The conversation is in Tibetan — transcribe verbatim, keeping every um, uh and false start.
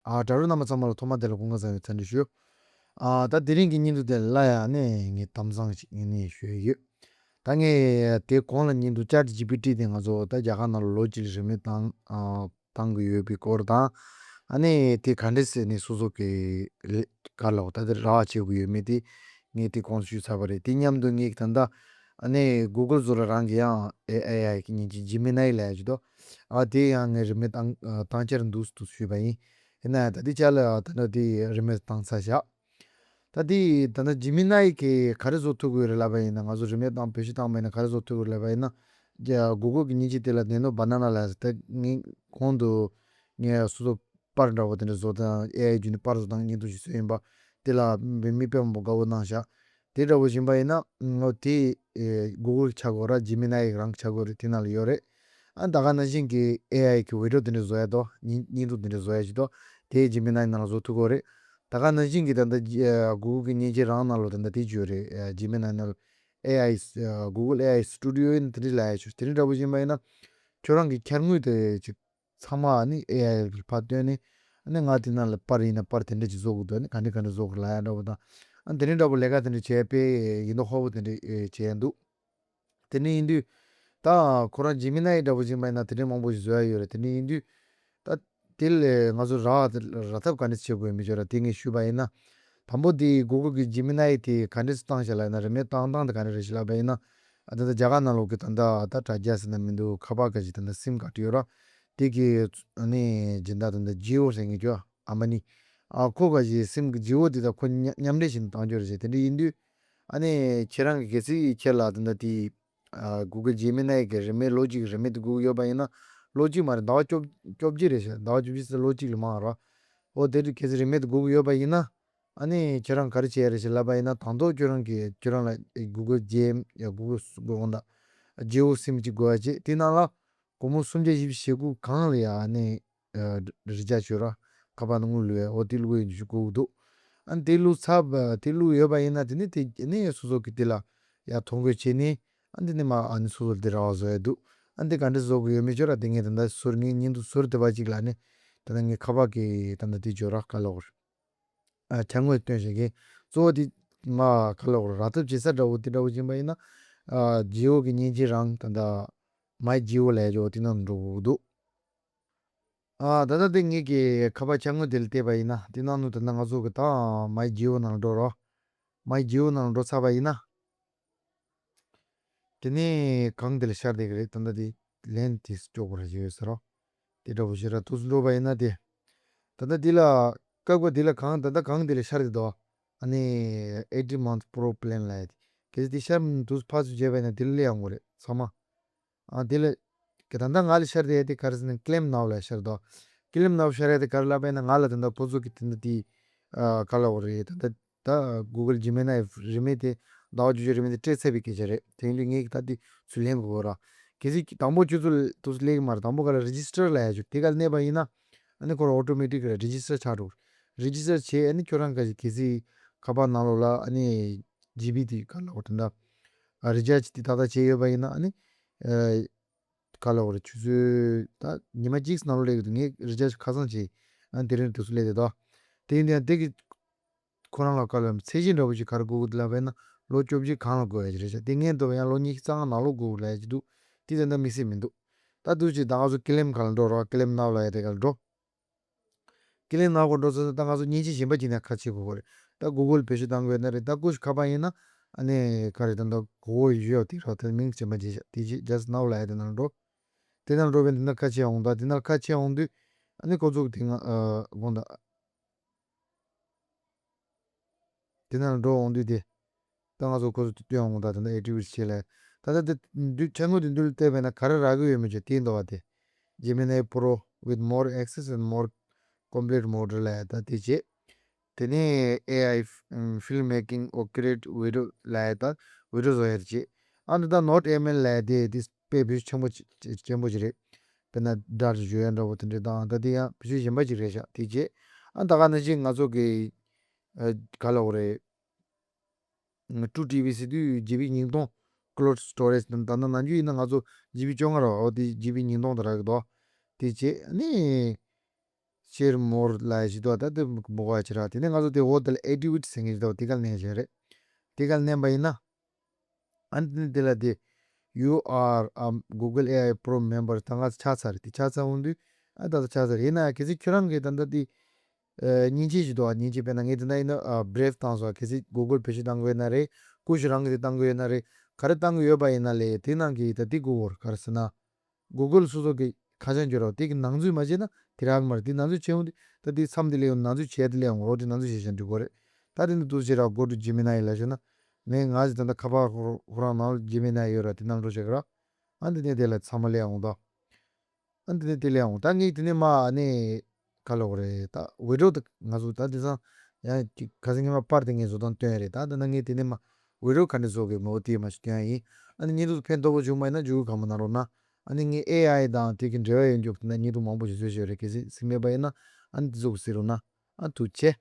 ཨ་དྲ་གྲོགས་རྣམ་པ་ཚང་མ་ལ་ཐོག་མ་དེ་ལ་སྐུ་ཁམས་བཟང་བའི་འཚམས་འདྲི་ཞུ། ཨ་ད་དེ་རིང་གི་བརྙན་ཐུང་དེ་ལ་ཡང་ནས་ངས་གཏམ་བཟང་ཞིག་ངས་ནས་ཞུ་ཡི་ཡོད། ད་ངས་དེ་གོང་ལ་བརྙན་ཐུང་ཅེཊ་ཇི་པི་ཊི་དེ་ང་ཚོ་ད་རྒྱ་གར་ནང་ལ་ལོ་གཅིག་ལ་རིན་མེད་བཏང་ཨ་བཏང་གི་ཡོད་པའི་སྐོར་དང་། ཨ་ནི་དེ་ག་འདྲས་སེ་ནས་སོ་སོ་གི་ལས་ཀ་ལ་ད་དེ་རག་བྱེད་དགོས་ཡོད་མེད་དེ་ངས་དེ་གོང་ཞུས་ཚར་བ་རེད། དེ་མཉམ་དུ་ངས་ད་ལྟ་ཨ་ནི་གུ་གལ་བཟོ་ལ་རང་གི་ཡང་ཨེ་ཨེ་ཨའི་གི་མཉེན་ཆས་ཇི་མི་ནའི་ལབ་ཡ་ཅིག་འདུག་ཨ་དེ་ཡང་ངས་རིན་མེད་བཏང་ཨ་བཏང་འཆར་འདུག་འདུག་ཞུས་པ་ཡིན། ཡིན་ན་ད་དེ་ཅག་ལ་ད་ལྟ་དེ་རིན་མེད་བཏང་ཚར་བཞག་ད་དེ་ད་ལྟ་ཇི་མི་ནའི་གི་ག་རེ་བཟོ་ཐུབ་ཀྱི་ཡོད་རེད་ལབ་པ་ཡིན་ན། ང་ཚོ་རིན་མེད་བཏང་བེད་སྤྱོད་བཏང་པ་ཡིན་ན་ག་རེ་བཟོ་ཐུབ་ཀྱི་ཡོད་ལབ་པ་ཡིན་ན། རྒྱ་གུ་གལ་གི་མཉེན་ཆས་དེ་ལ་ནེ་ནོ་བྷ་ན་ན་ལབ་ཡ་ཟེར། ད་ངས་གོང་དུ་ངས་སོ་སོ་པར་འདྲ་བོ་དེ་འདྲ་བཟོ་དང་ཨེ་ཨའི་བརྒྱུད་ནས་པར་བཟོ་དང་བརྙན་ཐུང་ཞིག་བཟོས་ཡིན་པ། དེ་ལ་མི་དཔེ་མང་པོ་དགའ་བོ་གནང་ཤག་དེ་འདྲ་བོ་ཡིན་པ་ཡིན་ན་ཨོ་དེ་ཨེ་གུ་གལ་གི་ཆག་སྒོ་ར་ཇི་མི་ནའི་རང་གི་ཆག་སྒོ་རེད། དེ་ནང་ལ་ཡོད་རེད། ཨ་ད་ག་ནང་བཞིན་གྱི་ཨེ་ཨའི་གི་བི་ཌི་ཡོ་དེ་འདྲ་བཟོ་ཡ་དོ་བརྙན་བརྙན་ཐུང་དེ་འདྲ་བཟོ་ཡ་ཞིག་དོ་དེ་ཇི་མི་ནའི་ནང་ལ་བཟོ་ཐུབ་ཀྱི་རེད། ད་ག་ནང་བཞིན་གྱི་ད་ལྟ་ཇི་ཨ་གུ་གལ་གི་མཉེན་ཆས་རང་ནང་ལ་ད་ལྟ་དེ་བརྗོད་རེད། ཨ་ཇི་མི་ནའི་ནང་ལ་ཨེ་ཨའི་ཨ་གུ་གལ་ཨེ་ཨའི་སི་ཊུ་ཌི་ཡོ་ཡིན་དེ་འདྲ་ལབ་ཡ་ཞིག་དེ་འདྲ་འདྲ་བོ་ཡིན་པ་ཡིན་ན་ཁྱོད་རང་གི་འཁྱར་དངོས་དེ་ཅིག་ཚང་མ་ཨ་ནི་ཨེ་ཨའི་ལ་ཕར་བཏོན་ནས་ཨ་ནི་ང་དེ་ནང་ལ་པར་ཡིན་ན་པར་དེ་འདྲ་ཅིག་བཟོ་དགོས་འདུག་ཨ་ནི་ག་འདྲ་ག་འདྲ་བཟོ་དགོས་ལབ་ཡ་འདྲ་བོ་དང་། ཨ་དེ་འདྲ་འདྲ་བོ་ལས་ཀ་དེ་འདྲ་བྱས་པས་ཡིན་མདོག་ཁ་པོ་དེ་འདྲ་ཨེ་བྱས་འདུག་དེ་འདྲ་ཡིན་དུས་ད་ཁོ་རང་ཇི་མི་ནའི་འདྲ་བོ་ཡིན་པ་ཡིན་ན་དེ་འདྲ་མང་པོ་ཞིག་བཟོ་ཡ་ཡོད་རེད། དེ་འདྲ་ཡིན་དུས་ད་དེ་ལས་ང་ཚོ་རག་རག་ཐབས་ག་འདྲ་བྱེད་དགོས་མི་ཆོག་ར་དེ་ངས་ཞུས་པ་ཡིན་ན། དང་པོ་དེ་གུ་གལ་གི་ཇི་མི་ནའི་དེ་ག་འདྲ་བཏང་བཞག་ལབ་ན་རིན་མེད་བཏང་སྟངས་དེ་ག་འདྲ་རེད་ཞེས་ལབ་པ་ཡིན་ན། ཨ་ད་ལྟ་རྒྱ་གར་ནང་ལོགས་ཀྱི་ད་ལྟ་ད་དྲ་རྒྱ་ཟེར་ན་མི་འདུག་ཁ་པར་ག་ཞིག་ད་ལྟ་སིམ་ཀར་ཌི་ཡོད་ར། དེ་གི་ཨ་ནི་སྦྱིན་བདག་ད་ལྟ་ཇི་ཨོ་ཟེར་མཁན་ཅོ་ཨམ་བ་ནི། ཨ་ཁོ་ག་ཞིག་སིམ་གི་ཇི་ཨོ་དེ་ད་ཁོ་མཉམ་མཉམ་འབྲེལ་བྱས་ནས་བཏང་རྒྱུ་རེད་ཟེར། དེ་འདྲ་ཡིན་དུས་ཨ་ནི་ཁྱེད་རང་གི་གལ་སྲིད་ཁྱེད་ལ་ད་ལྟ་དེ་ཨ་གུ་གལ་ཇི་མི་ནའི་གི་རིན་མེད་ལོ་གཅིག་རིན་མེད་དེ་དགོས་ཀྱི་ཡོད་པ་ཡིན་ན་ལོ་གཅིག་མ་རེད། ཟླ་བ་བཅོ་བཅོ་བརྒྱད་རེད་ཤག་ཟླ་བ་བཅོ་བརྒྱད་ཟེར་ལོ་གཅིག་ལས་མང་ར། འོ་དེ་དུས་གལ་སྲིད་རིན་མེད་དེ་དགོས་ཀྱི་ཡོད་པ་ཡིན་ན། ཨ་ནི་ཁྱེད་རང་ག་རེ་བྱེད་ཡ་རེད་ཞེས་ལབ་པ་ཡིན་ན། དང་ཐོག་ཁྱོད་རང་གིས་ཁྱོད་རང་ལ་གུ་གལ་ཇི་ཨེམ་ཡ་གུ་གལ་སུ་དགོས་འོང་ད་ཇི་ཨོ་སིམ་གཅིག་དགོས་ཡ་བྱེད། དེ་ནང་ལ་སྒོར་མོ་སུམ་བརྒྱ་བཞི་བཅུ་ཞེ་དགུ་གང་ལ་ཡ་ཨ་ནི་རི་ཅར་ཇི་བྱོས་ར། ཁ་པར་ནང་དངུལ་བླུགས་ཡ་འོ་དེ་བླུགས་ཡ་ཞུ་དགོས་འདུག་ཨ་ནི་དེ་བླུགས་ཚར་བ་དེ་བླུགས་ཡོད་པ་ཡིན་ན་དེ་ནི་དེ་ནི་སོ་སོ་གི་དེ་ལ་ཡ་ཐོ་འགོད་བྱས་ནས་ཨ་ནི་དེ་ནི་མ་ཨ་ནི་སོ་སོ་ལ་དེ་རག་པ་བཟོ་ཡ་འདུག་ཨ་ནི་དེ་ག་འདྲ་བཟོ་དགོས་ཡོད་མེད་ཅོ་ར་དེ་ངས་ད་ལྟ་ཟུར་ངས་བརྙན་ཐུང་ཟུར་དེ་པ་ཅིག་ལ་ནི་ད་ལྟ་ངས་ཁ་པར་གི་ད་ལྟ་དེ་ཇོ་ར་ཀ་ལོག་ར། ཨ་འཁྱར་དངོས་སྟོན་བྱེད་མཁན་གཙོ་བོ་དེ་མ་ཁ་ལོག་ར་རག་ཐབས་བྱེད་ས་འདྲ་བོ་དེ་འདྲ་བོ་ཡིན་པ་ཡིན་ན། ཨ་ཇི་ཨོ་གི་མཉེན་ཆས་རང་ད་ལྟ་མའི་ཇི་ཨོ་ལབ་ཡ་ཇོ་དེ་ནང་འགྲོ་དགོས་ཀྱི་འདུག་ཨ་ད་ལྟ་དེ་ངེད་ཀྱི་ཁ་པར་འཁྱར་དངོས་དེ་ལ་བལྟས་པ་ཡིན་ན་དེ་ནང་ནས་ད་ལྟ་ང་ཚོ་གི་ད་མའི་ཇི་ཨོ་ནང་ལ་འགྲོ་རོགས། མའི་ཇི་ཨོ་ནང་ལ་འགྲོ་ཚར་བ་ཡིན་ན། དེ་ནས་གང་དེ་ལ་ཤར་བསྡད་ཀྱི་རེད། ད་ལྟ་དེ་ལན་དེ་སྐྱོ་པོ་ར་ཞིག་ཡོད་ཟེར་རོ། དེ་འདྲ་པོ་ཞིག་ར་ཐུགས་སུ་འགྲོ་བ་ཡིན་ན་དེ། ད་ལྟ་དེ་ལ་སྐབས་འགའ་དེ་ལ་གང་ད་ལྟ་གང་དེ་ལ་ཤར་བསྡད་དོ། ཨ་ནི་eighty month pro plan ལ་ཡ་དེ། གལ་སྲིད་དེ་ཤར་མི་འདུག་ཕར་ཚུར་བྱས་པ་ཡིན་ན་དེ་ལ་སླེབས་ཡོང་གི་རེད་ཚང་མ། ཨ་དེ་ལ་གི་ད་ལྟ་ང་ལ་ཤར་བསྡད་ཡ་དེ་ག་རེ་ཟེར་ན་Claim Now ལ་ཤར་དོ། Claim Now ཤར་ཡ་དེ་ག་རེ་ལབ་པ་ཡིན་ན་ང་ལ་ད་ལྟ་ཁོ་ཚོ་གི་དེ་འདྲ་དེ་ཨ་ག་ལབ་དགོས་རེད། ད་ལྟ་ད་Google Gemini རིན་མེད་དེ་ཟླ་བ་བཅུ་བཅུ་རིན་མེད་དེ་སྤྲད་ཚར་བའི་སྐད་ཆ་རེད། དེ་ཡིན་དུས་ངས་ད་དེ་ཚུར་ལེན་དགོས་ར། གལ་སྲིད་དང་པོ་ཁྱོད་ཚོ་དུས་སུ་ལེན་གི་མ་རེད། དང་པོ་ག་ལ་Register ལབ་ཡ་ཅིག་དེ་ག་ལ་གནས་པ་ཡིན་ན་ཨ་ནི་ཁོ་ར་automatic ར་Register ཆགས་འགྲོ། Register བྱས་ཨ་ནི་ཁྱོད་རང་ག་ཞིག་གལ་སྲིད་ཁ་པར་ནང་ལོགས་ལ་ཨ་ནི་ཇི་བི་དེ་ག་ལ་འོ་དེ་འདྲ་Recharge དེ་ཏག་ཏག་བྱས་ཡོད་པ་ཡིན་ན་ཨ་ནི་ཨ་ག་ལ་འོ་རེད། ཆུ་ཚོད་ད་ཉི་མ་གཅིག་ནང་ལོགས་སླེབས་ཀྱི་འདུག་ངས་Recharge ཁ་སང་བྱས་ཨ་ནི་དེ་རིང་དུས་སུ་སླེབས་བསྡད་དོ། དེ་ཡིན་དུས་ཡང་དེ་གི་ཁོ་རང་ལ་བཀའ་སློབ་ཚད་གཞི་འདྲ་པོ་ཞིག་ག་རེ་དགོས་ཀྱི་འདུག་ལབ་པ་ཡིན་ན་ལོ་བཅོ་བརྒྱད་གང་ལ་དགོས་ཡ་ཅིག་རེད་ཤག་དེ་ངས་འདོད་པ་ཡང་ལོ་ཉི་ཤུ་རྩ་ལྔ་ནང་ལོགས་དགོས་ལབ་ཡ་ཅིག་འདུག་དེ་ད་ལྟ་དམིགས་བསལ་མི་འདུག་ད་དུས་ཅིག་ད་ང་ཚོ་Claim Now ལ་འགྲོ་རོགས། Claim Now ལབ་ཡ་དེ་ག་ལ་འགྲོ། Claim Now ག་འགྲོ་ཚར་ད་ང་ཚོ་མཉེན་ཆས་གཞན་པ་ཅིག་ནས་ཁ་ཕྱེ་དགོས་ཀྱི་རེད། ད་Google བེད་སྤྱོད་བཏང་དགོས་ན་རེད། ད་ཀུ་ཤུ་ཁ་པར་ཡིན་ན་ཨ་ནི་ག་རེ་ད་ད་གོ་བོ་ཡོད་དེ་རོགས་དེ་མིང་གཞན་པ་ཅིག་བཞག་དེ་ཅིག་Just Now ལབ་ཡ་དེ་ནང་འགྲོ། དེ་ནང་འགྲོ་བས་དེ་ན་ཁ་ཕྱེ་འོང་ད་དེ་ན་ཁ་ཕྱེ་འོང་དུས་ཨ་ནི་ཁོ་ཚོ་གི་དེ་ང་ཨ་དགོངས་དག་དེ་ནང་འགྲོ་འོང་དུས་དེ། ད་ང་ཚོ་ཁོ་ཚོ་དེ་སྟོན་འོང་ད་དེ་ནང་Activity བྱེད་ལ། ད་ལྟ་དེ་འདུས་འཁྱར་དངོས་དེ་འདུས་ལ་བལྟས་པས་ན་ག་རེ་རག་གི་ཡོད་མེད་ཅེས་དེ་འདུག་བ་དེ། Gemini Pro with more access and more complete mode ལ་ད་དེ་བྱེད། དེ་ནས་AI filmmaking or create video ལ་ད་video བཟོ་ཡ་དེ་བྱེད། ཨ་འདི་ད་Not M L ལ་དེ་དེ་དཔེ་བེད་སྤྱོད་ཆེན་པོ་ཆེན་པོ་ཅིག་རེད། དཔེར་ན་སྒྲ་བརྗོད་ཡ་འདྲ་བོ་དེ་འདྲ་དང་ད་དེ་ཡང་བེད་སྤྱོད་གཞན་པ་ཅིག་རེད་ཤག་དེ་བྱེད། ཨ་ད་ག་ནང་བཞིན་ང་ཚོ་གི་ག་ལ་འོ་རེད། True T V ཟེར་དུས་ཇི་བི་ཉིས་སྟོང་cloud storage དང་ད་ནང་ནང་རྒྱུ་ཡིན་ན་ང་ཚོ་ཇི་བི་བཅོ་ལྔ་རེད་བ། འོ་དེ་ཇི་བི་ཉིས་སྟོང་དུ་རག་གི་འདུག་དེ་བྱེད་ནི་ share more ལབ་ཡ་ཞིག་འདུག་ད་དེ་མི་གོ་བ་ཆེ་ར། དེ་ནས་ང་ཚོ་དེ་འོག་དེ་ལ་edit ཟེར་མཁན་ཞིག་འདུག་དེ་ག་ལ་མནན་བྱས་རེད། དེ་ག་ལ་མནན་པ་ཡིན་ན། ཨ་ནི་དེ་ལ་དེ། You are a Google A I Pro member. ད་ང་ཆགས་ཚར་རེད། དེ་ཆགས་ཚར་འོང་དུས། ཨ་ད་ད་ཆགས་ཚར་རེད། ཡིན་ན་ཡང་གལ་སྲིད་ཁྱོད་རང་གིས་ད་ལྟ་དེ། ཨ་མཉེན་ཆས་ཞིག་འདུག་ཨ་མཉེན་ཆས་དཔེར་ན་ངས་དེ་འདྲ་ཡིན་ན་ཨ་Brave བཏང་སོང་། གལ་སྲིད་Google བེད་སྤྱོད་བཏང་གི་ཡོད་ན་རེད། ཀུ་ཤུ་རང་གིས་དེ་བཏང་གི་ཡོད་ན་རེད། ག་རེ་བཏང་གི་ཡོད་པ་ཡིན་ན་ལས་དེ་ནང་གི་ད་དེ་དགོས་ཀྱི་ཡོད་རེད། ག་རེ་ཟེར་ན། Google སོ་སོ་གི་ཁ་བྱང་བརྗོད་རོགས། དེ་གི་ནང་འཛུལ་མ་བྱས་ན་དེ་རག་གི་མ་རེད། དེ་ནང་འཛུལ་བྱས་འོང་དུས་ད་དེ་མཚམས་དེ་ལས་ཡོང་ནང་འཛུལ་བྱས་དེ་ལས་ཡོང་རོགས། དེ་ནང་འཛུལ་བྱས་བྱས་འགྲིག་གི་རེད། ད་དེ་འདི་འདུག་བྱས་ར། Go to Gemini ལ་བྱས་ན། ངས་ང་ཞིག་ད་ལྟ་ཁ་པར་ཁོ་ཁོ་རང་ནང་ལ་Gemini ཡོད་ར། དེ་ནང་འགྲོ་བྱས་གི་ར། ཨ་འདི་ནས་དེ་ལ་ཚང་མ་ལས་ཡོང་ད། ཨ་འདི་ནས་དེ་ལས་ཡོང་ད། ངས་དེ་ནས་མ་ཨ་ནི་ག་ལབ་དགོས་རེད། ད་video དེ་ང་ཚོ་ད་དེང་སང་ཡང་ཁ་སང་སྔོན་མ་པར་དེ་ངས་བཟོ་སྟངས་སྟོན་ཡ་རེད། ད་ད་ན་ངས་དེ་ནས་མ་video ག་འདྲ་བཟོ་དགོས་མེད་པ་དེ་མ་ཞིག་སྟོན་ཡ་ཡིན། ཨ་ནི་བརྙན་ཐུང་ཕན་ཐོགས་པོ་བྱུང་མ་ཡིན་ན་འཇུག་གི་གང་མ་གནང་རོགས་གནང་། ཨ་ནི་ངས་A I དང་དེ་གི་འབྲེལ་བ་ཡོད་མཁན་གྱི་དེ་ན་བརྙན་ཐུང་མང་པོ་ཞིག་བཟོས་བཞག་ཡོད་རེད། གལ་སྲིད་གཟིགས་མེད་པ་ཡིན་ན་ཨ་ནི་དེ་ཚོ་གཟིགས་རོགས་གནང་། ཨ་ཐུགས་རྗེ་ཆེ།